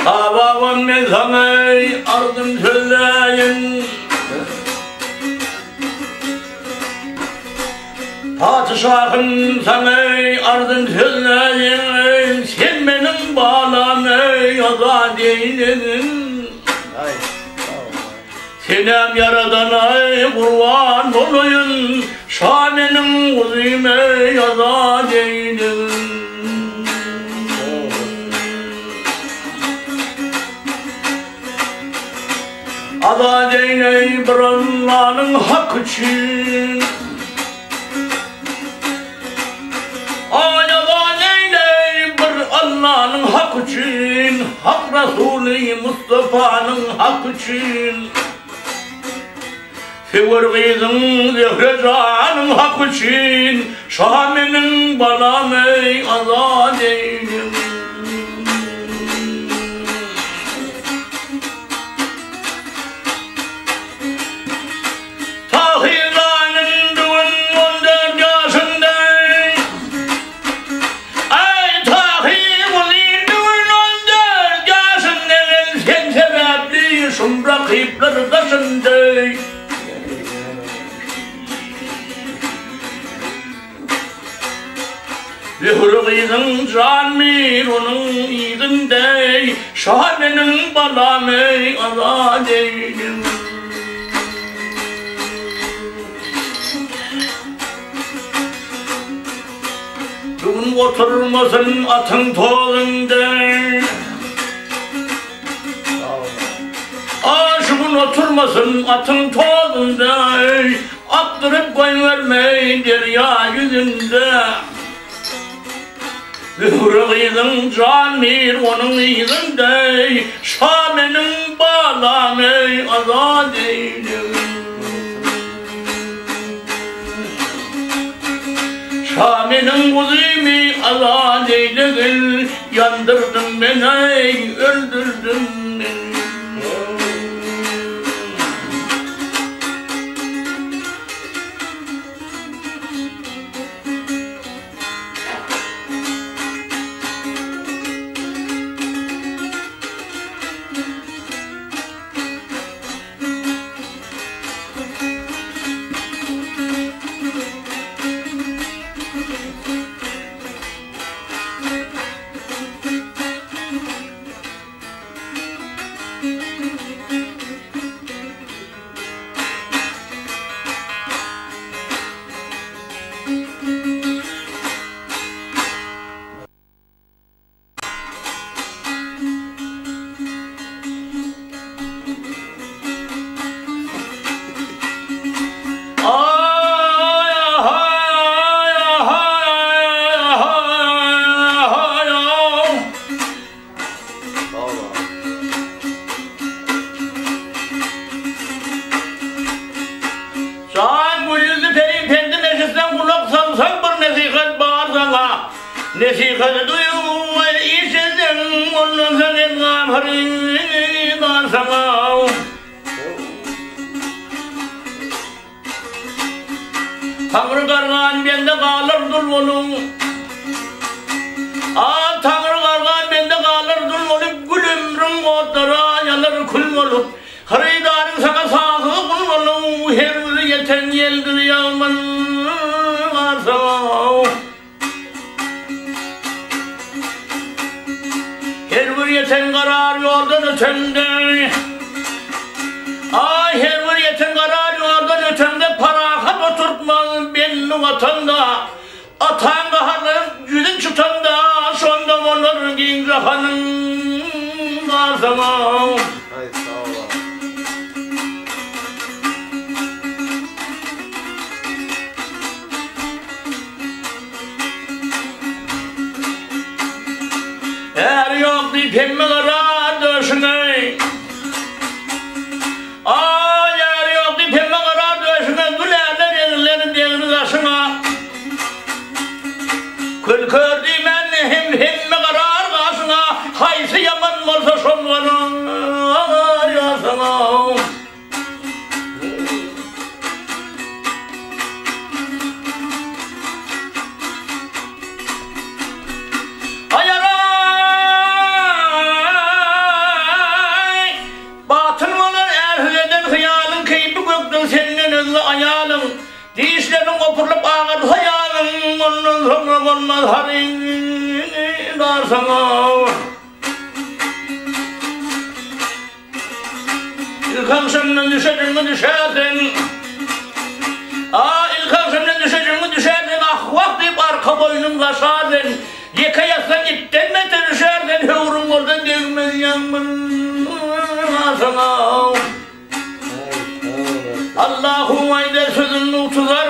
Şa babam men saňa arzym sözläýin. Patyşahym saňa arzym sözläýin. Sen meniň balam eý azat eýlegin. Senem Ýaradana gurban bolaýyn, Şa meniň guzym eý azat eýlegin. Azat eýleý bir Allanyň haky üçin. Aý azat eýleý bir Allanyň haky üçin, Hak Rasuly Mustafanyň haky üçin. Söwer gyzyň Zöhre janyň haky üçin, Şa meniň balam eý azat eýlegin. Tahyranyň bu gün 14 ýaşynda. Aý, Tahyr uzyn bu gün 14 ýaşynda. Sen sebäpli şum rakyplar daşynda. Zöhre gyzyň janmy onuň yzynda, Şa meniň balam eý, azat eýleň. Bu gün oturmasyn atyň tozunda. A şu gün oturmasyn atyň tozunda, Akdyryp goýbermeý derýa ýüzünde. Zöhre gyzyň jan bir onuň yzynda, Şa meniň balam eý, azat eýlegin. Şa meniň guzymy azat eýlegil, Ýandyrdyň meni, öldürdiň meni. Jan gül ýüzli peri pendi mejlisden gulak salsaň bir nesihat bar saňa. Nesihaty duýup iş etseň ondan soň engam hyrydar saňa. Taňry gargan bende galar dul bolup. A Taňry gargan bende galar dul bolup, Gül ömrüň otlara ýanar kül bolup. Hyrydaryň saňa sazygy gul bolup, Her güli ýeten ýeldir ýagmyr garsaň. Her bir ýeten garar ýoldan ötende, Aý, her bir ýeten garar ýoldan ötende, Parahat oturtmaz belli watanda, Ataň gaharlanyp ýüzün çytanda, Şonda bolar giň jahanyň garsaňy. Aý, sag bol. Är ýok diýip hemme garar döşüňe. Aý, är ýok diýip hemme garar döşüňe, Gül ärler eginler degri daşyňa. Kül kör diýmän hem hemme garar gaşyňa, Haýsy ýaman bolsa şol garar ýaşyňa. ondan soňra bolmaz hary-dar saňa. Ilki agşamdan düşejiňi düşärsen, A, ilki agşamdan düşejiňi düşärsen, ah-wah diýip arka boýnuň gaşarsen, ýeke ýatsaň itden beter üşärsen, höwrüň bolsa degmez ýagmyr saňa. Allahu aýdar sözün mugtuzar.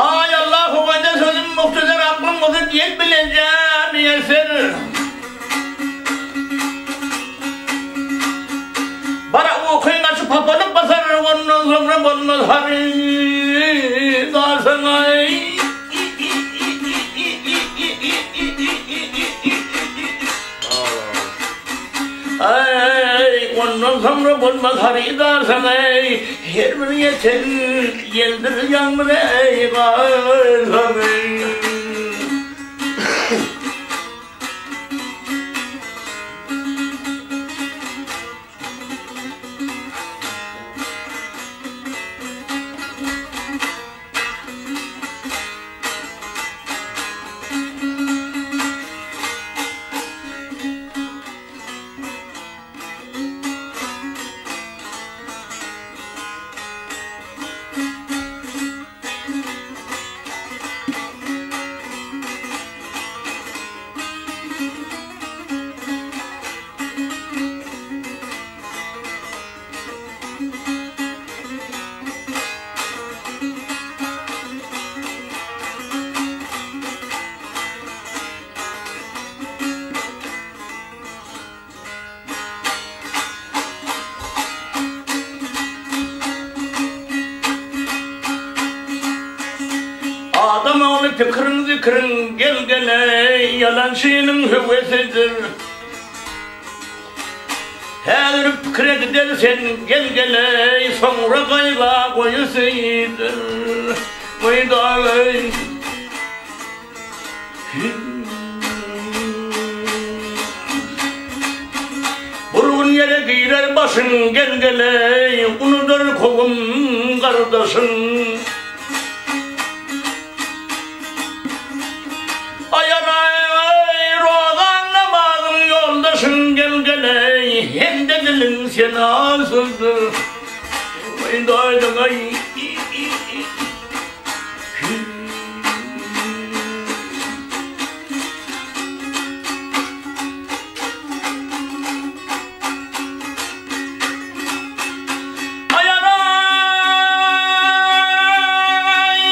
Aý Allahu aýdar sözün mugtuzar, aklyň bolsa diýen bilen jamiýeser. Bara ukyň açyp hapalyk basar, ondan soňra bolmaz harydar saňa. Aý, ondan soňra bolmaz harydar saňa, her bir ýeten ýeldir ýagmyr eý, gar saňa. Adam ogly pikiriň zikriň gel gele ýalançynyň höwesidir. Häzir pikire gider sen gel geleý soňra gaýga goýusydyr. Goýdaý. Bir gün ýere girer başyň gel geleý unudar kowum gardaşyň. Aýanaý rozaň namazyň ýoldaşyň gel geleý hem-de diliň senasydyr. Aýanaý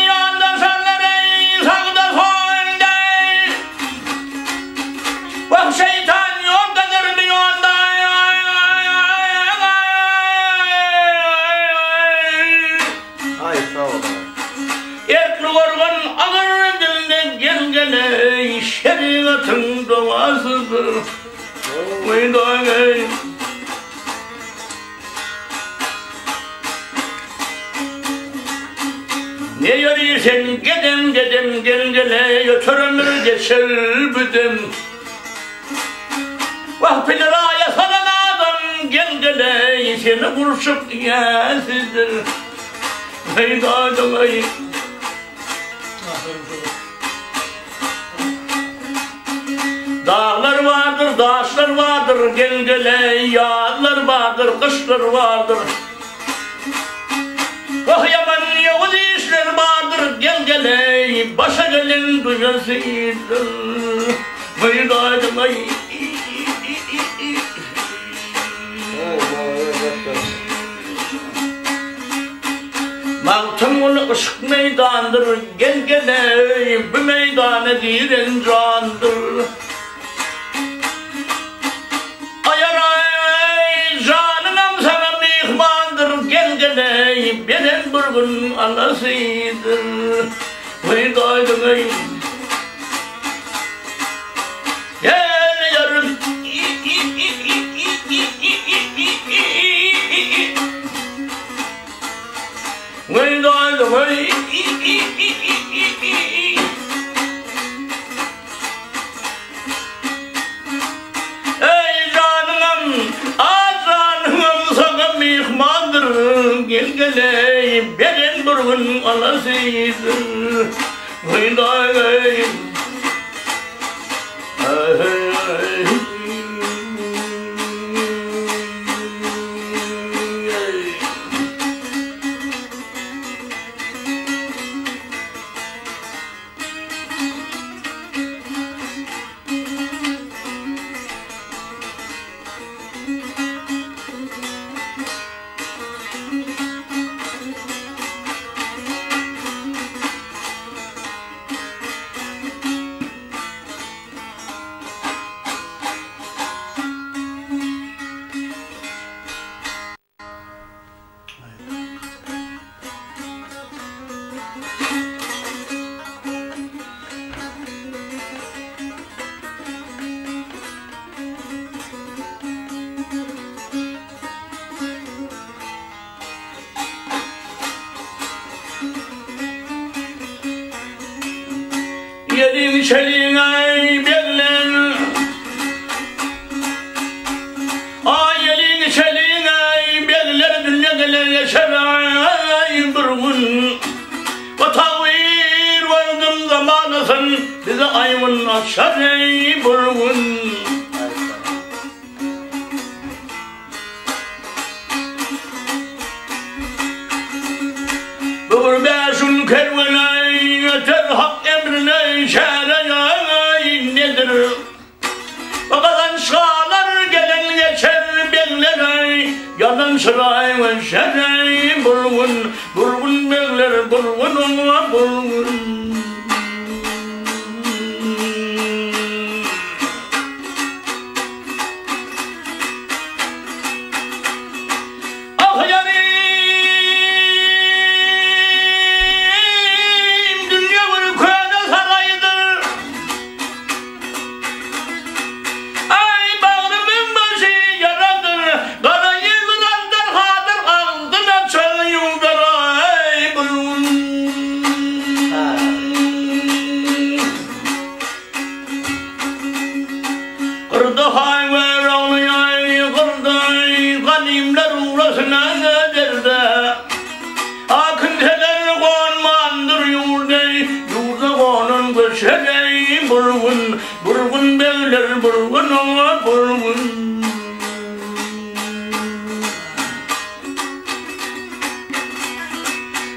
ýoldaşlar eý sagda solda Wah şeýtan ýoldadyr bu ýolda Aý sag bol. Erkli gorgan agyr dilde gel geleý şerigatyň dowasydyr. Ne ýörisen gedem gedem gel gele öter ömür geçer bu dem. Wah pili raýa salan adam gel gele seni gurşup ýäsidir. Heý dadyň aý. Daglar bardyr, daşlar bardyr, gel-gele, ýazlar bardyr, gyşlar bardyr. Wah, ýaman ýowuz işler bardyr, gel-gele, başa gelen duýasy-dyr. Myradyň-aý. Magtymguly yşk meýdandyr, gel geleý, bu meýdana giren jandyr. Aýaraý, janyňam saňa myhmandyr, gel geleý, beren bir gün alasydyr. Weý-daýdyň-eý. Gel ýarym. Eý janyňam, a janyňam saňa myhmandyr, gel geleý, beren. bir gün alasydyr. Hydaý. Ýeliň şeliň aý begler Aý ýeliň şeliň aý begler Dünýe geler geçer aý bir gün Bu tagdyr wagtym zamanasyn Bize aýwyn açar eý bir gün. Bu bir bäşün kerweneý, öter Hak emrineý, çäreý nedir? Bu gazanç galar gelen geçer beglereý, ýalan çyraý we şereý, bir gün, bir gün begler, bir gün oňa bir gün. Ah ýarym, dünýe bir köne saraýdyr. Aý, bagrymyň başy ýaradyr. Gara ýylan aždarhadyr, agzyn açar ýuwdar, aý, bu gün. Gyrda haý we rogly ýaý gyrdaý, Ganymlar ugrasyn derde. Akynteler gonmandyr ýurda, Ýurda gonan göçer eý bir gün, Bir gün begler bir gün oňa bir gün.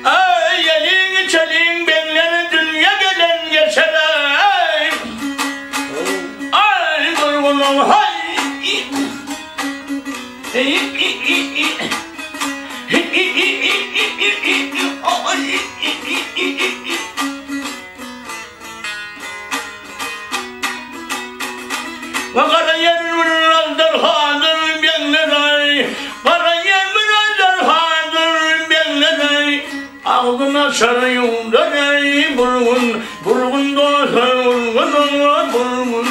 Aý eliň içeliň begler dünýe gelen geçer aý. Aý gurgunyň haý. Gara ýer bir aždarhadyr begler aý, Gara ýer bir aždarhadyr begler aý, Agzyn açar ýuwdar aý bir gün, Bir gün dostlar bir gün oňa bir gün.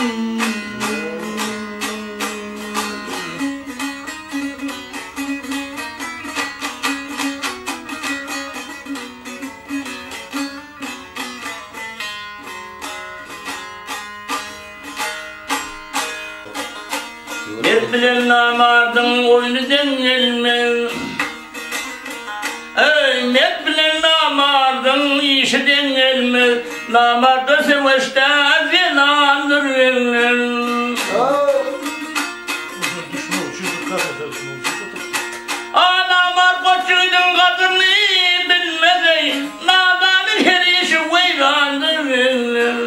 Mert bilen namardyň oýny deň gelmez. Eý, mert bilen namardyň işi deň gelmez. Namarda söweşde zelandyr begler. A namart goç ýigidiň gadryny bilmez eý, Nadanyň her işi weýrandyr begler.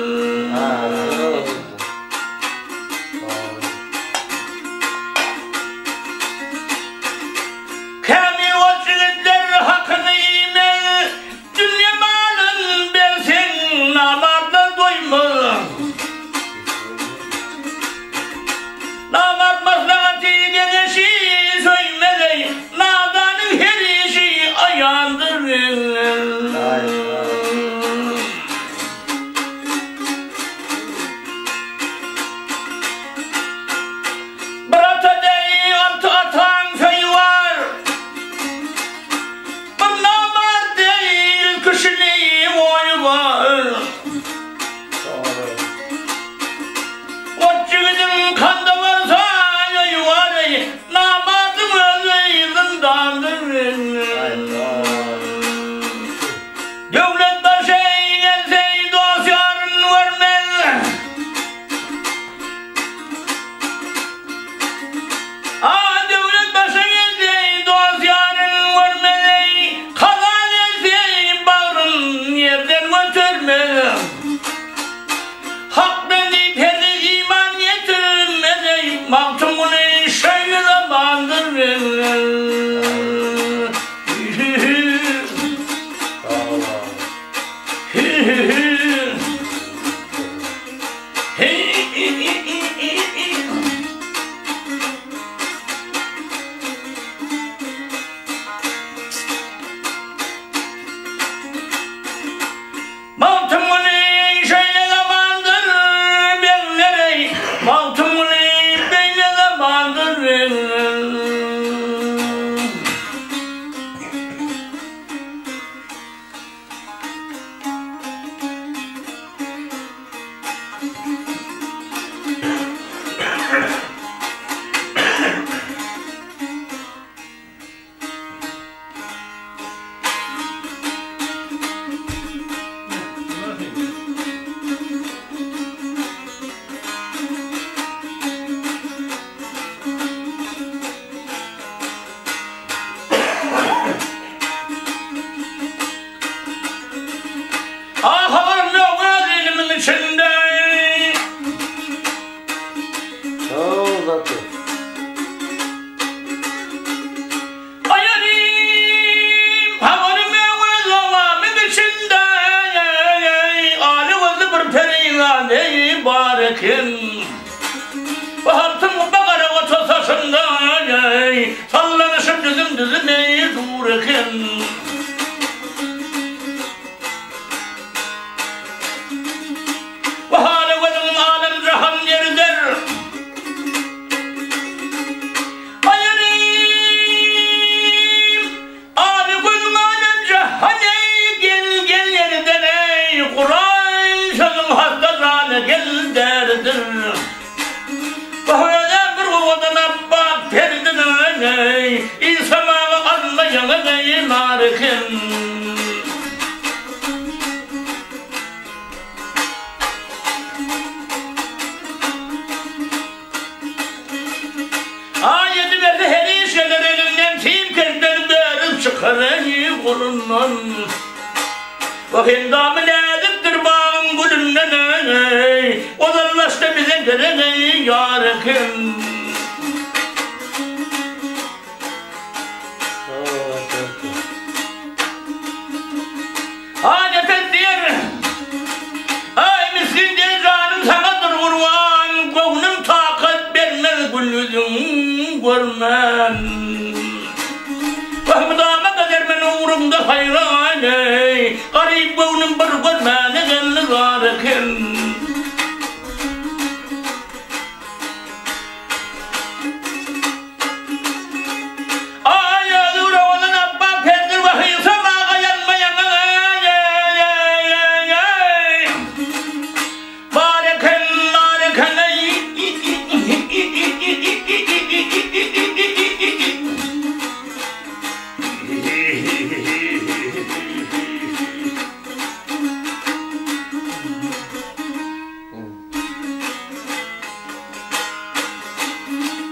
Kämil goç ýigitler hakyny iýmez, Dünýe malyn berseň namartlar doýmaz. bermez. Hak bendi perde iman getirmez ey Magtymguly şeýle zamandyr. Magtymguly şeýle zamandyr begler eý, Magtymguly beýle zamandyr begler. Ah habarym ýok öz ilimiň içinde. Sag ol Zatty. Aýarym habarym ýok öz obamyň içinde. Aly gözli bir perizade bar eken. Bahartyň bagara ota saçynda Sallanyşyp düzüm-düzüm eý dur eken. Bahala gözüň alem-jahan ýeridir. Aýarym, aly gözüň alem-jahan eý, gel, gel ýerden eý, Kuran sözüň hasta jana gel däridir. Baharada bir owadan apbap perden eý, Isa maňa alma ýaňa eý, nar eken. Aý ediberse her iş geler elinden, Sim keşdeli börük çykar eý golundan. Wah endamy näzikdir bagyň gülünden eý, Ozal başda bize gerek eý ýar eken. Aý Nepes diýer, Aý misgin diýer janym saňadyr gurban, Göwnüm takat bermez gül ýüzüň görmän. Wah mydama gezer men ugruňda haýran eý, Garyp göwnüm bir görmäne geldi zar eken. Aý özi urawadan Apbap perdir wah ýysam aga ýanma ýaňa eý-eý-eý-eý. Bar eken, bar eken eý.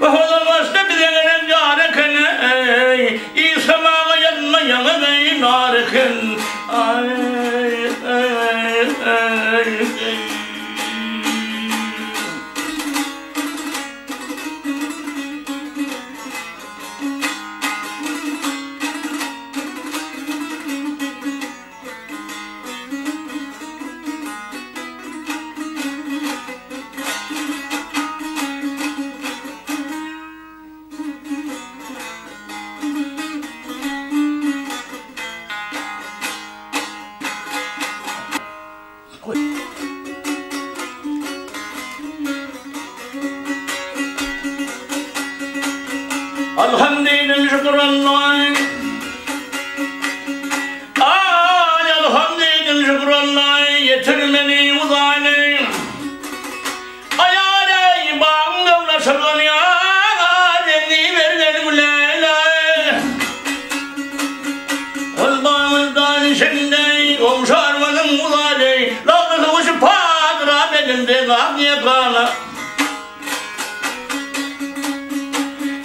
Ozal başda bize gelen ýar eken eý, Isam aga ýanma ýaňa eý nar eken. Aý eý eý eý. Alhamdülillah şükür Allah. Aý alhamdülillah şükür Allah ýetir meni uzaýly. Aýal eý bagyň döwlaşylgan ýar eňi bergen güläle. Ol bagyň içinde ogşar gözüň uzaýly. Lagly guşy padyra belinde gam ýekana.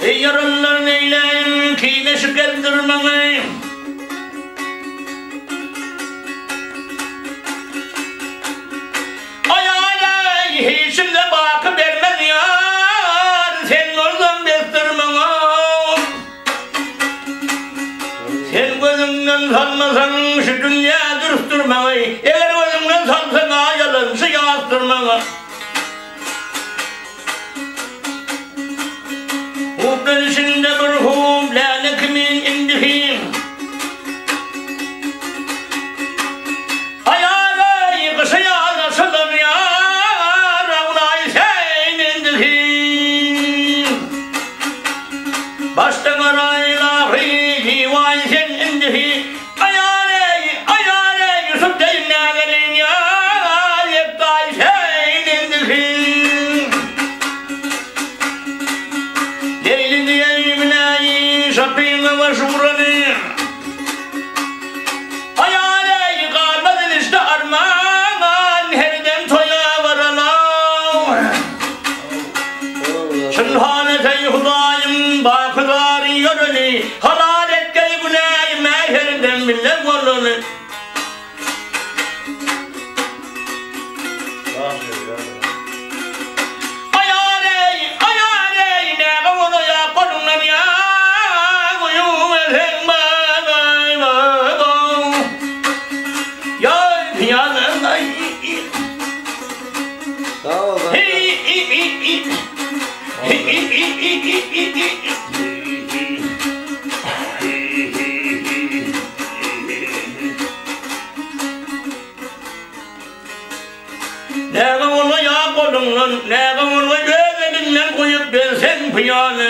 Eý ýaralylar neýläýin kine şikendirmeňi. alsaň şu dünýä dürsdür maňa, Eger gözüňden salsaň a ýalançy ýasdyr maňa. Huplar içinde bir hup läle kimin indiki. Aýal-eý, gyşa ýalaşylan ýar, awlaý sen indiki. Başdan gara ylahy, diwaý sen indiki. Aýal-eý, aýal-eý, Ýusup deýin nägelin ýar, ýektaý sen indiki. Leýli diýen biläýi, şapyňa baş urany. Aýal-eý, galmaz ilişde arman, her dem toýa baralam. Çynhanetey Hudaýym, baky zary ýöreli, Halal etgeý günäime, her dem bile bolaly. Aýal-eý, aýal-eý, näme bolaýa goluňdan ýa guýuberseň maňa. Ýa ýa-aý. Sag bol. Näme bolaýa goluňdan, näme bolaý öz eliňden guýup berseň pyýaly.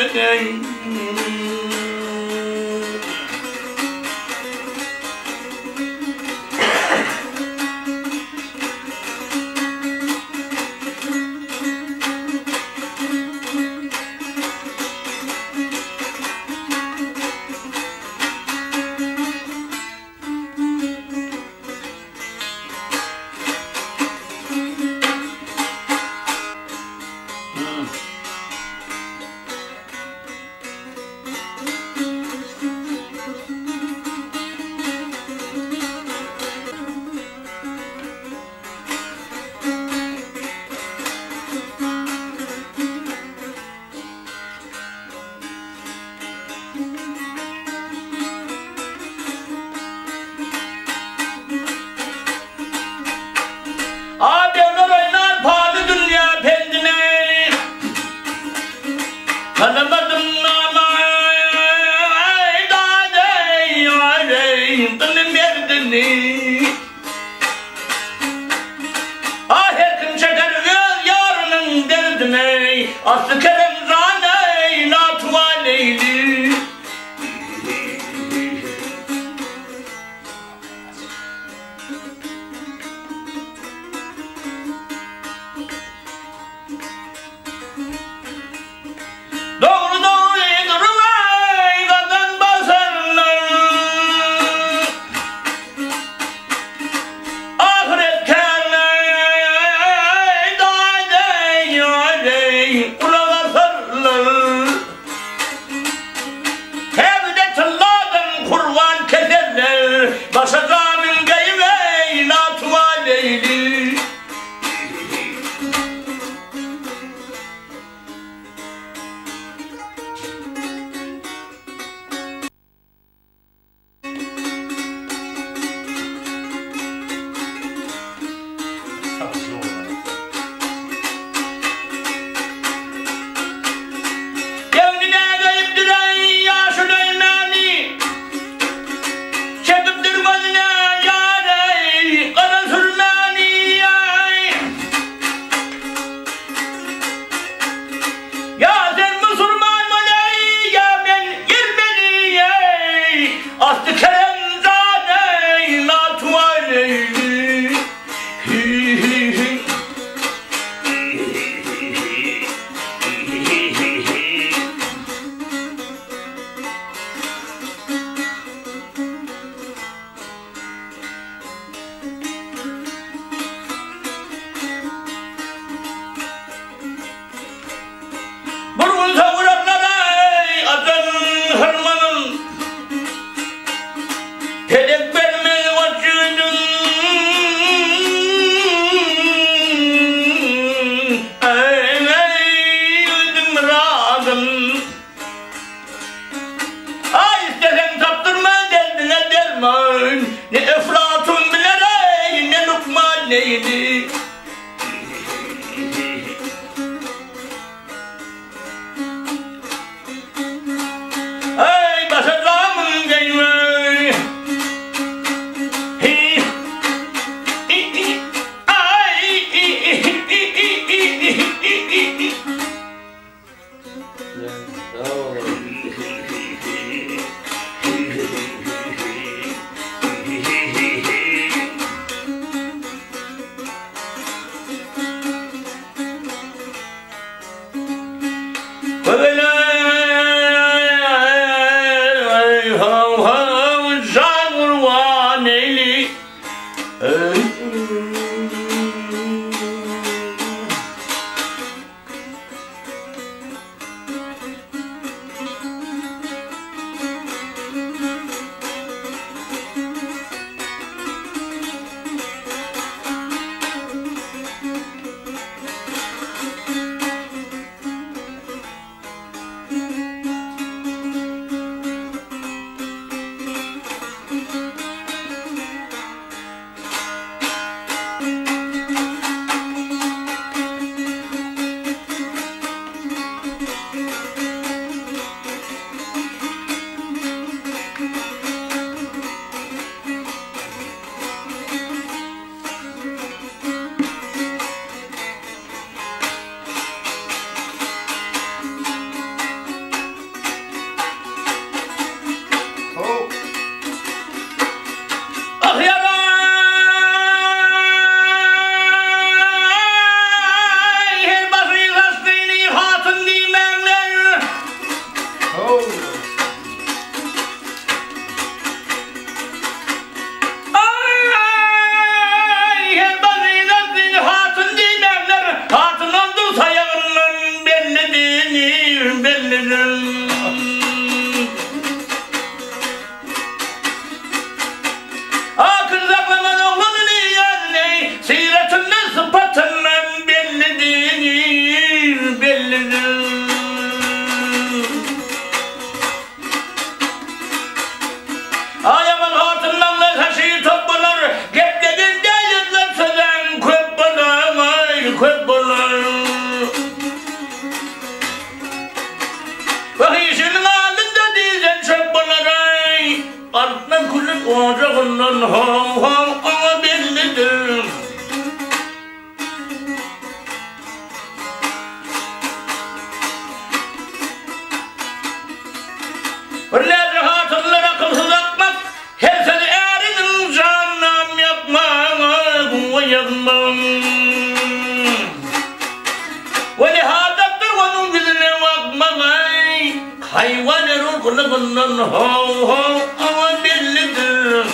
Ademler oýnar paly dünýä pendine. Tanamadym nama dadeý aýleý dynym berdini. Ah her kim çeker öz ýarynyň derdini, Asly kerem janeý natuwa Leýli. Dogry dogry duruň-aý gazan basarlar. Ahyret kärine daýdaý-aýleý gulak asarlar. geýdi. Eý, başa gamyň geýme. Jan gurban eýli. Ah ýaraý, her başy saçlyny hatyn diýmäňler. Aý, her başy saçlyny hatyn diýmäňler. Hatyn oldur saýagyndan bellidir, bellidir. Akyl saklaman oglanyny ýazyny, Syratyndan, sypatyndan bellidir, bellidir. Aýaman hatyn maňlaý saçy top bolar, Geplegende ýüzler sözem köp bolar, köp bolar. Wah işiniň alnynda diýseň çöp bolar-aý, Artman külüň ojagyndan ho-ho oňa bellidir. Birnäçe hatynlar akylsyz akmak, Her sözi äriniň janynam ýakmaň, guwa ýazmaň. Weli hajakdyr onuň ýüzüne bakmagaý, Haýwan erul gylygyndan ho-ho oňa bellidir.